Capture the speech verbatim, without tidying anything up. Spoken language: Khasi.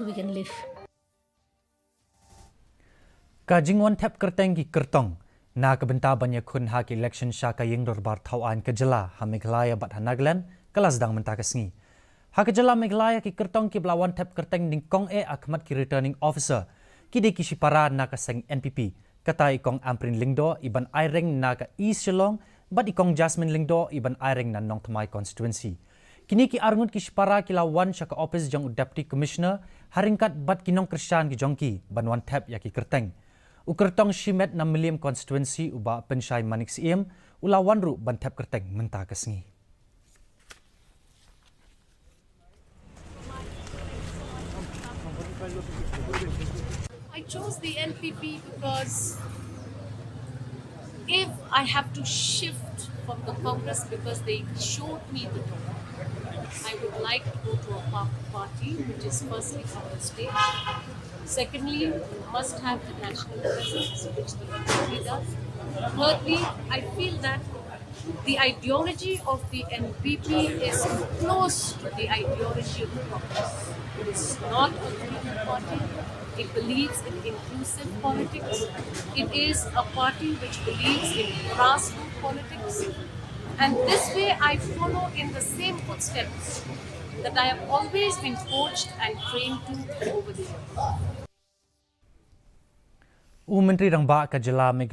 We can live. Ka jingwan thep kyrteng ki kyrtong na ka bynta ban ïakhun ha ki election sha ka ïing dorbar thaw aiñ ka jylla ha Meghalaya bad ha Nagaland ka la sdang mynta ka sngi. Ha ka jylla Meghalaya ki kyrtong kiba la wan thep kyrteng nyngkong eh ha khmat ki returning officer ki dei ki shipara na ka seng N P P, kata i kong Ampareen Lyngdoh iban aireng na ka East Shillong bad i kong Jasmine Lyngdoh iban aireng na Nongthymmai constituency. Kine ki arngut ki shipara ki la wan sha ka ophis jong u Deputy Commissioner ha ryngkat bad ki nongkyrshan ki jong ki ban wan thep ïa ki kyrteng. U kyrtong shimet na Mylliem constituency u Bah Pynshai Manik Syiem u la wan ruh ban thep kyrteng mynta ka sngi. I chose the N P P because if I have to shift from the Congress because they showed me the door, I would like to go to a pa- party which is firstly Congress state. Secondly, must have the national presence, which the party does. Thirdly, I feel that the ideology of the N P P is close to the ideology of the Congress. It is not a political party. It believes in inclusive politics. It is a party which believes in grassroots politics. And this way I follow in the same footsteps that I have always been coached and trained to over the years. U Myntri Rangbah ka jylla Meghalaya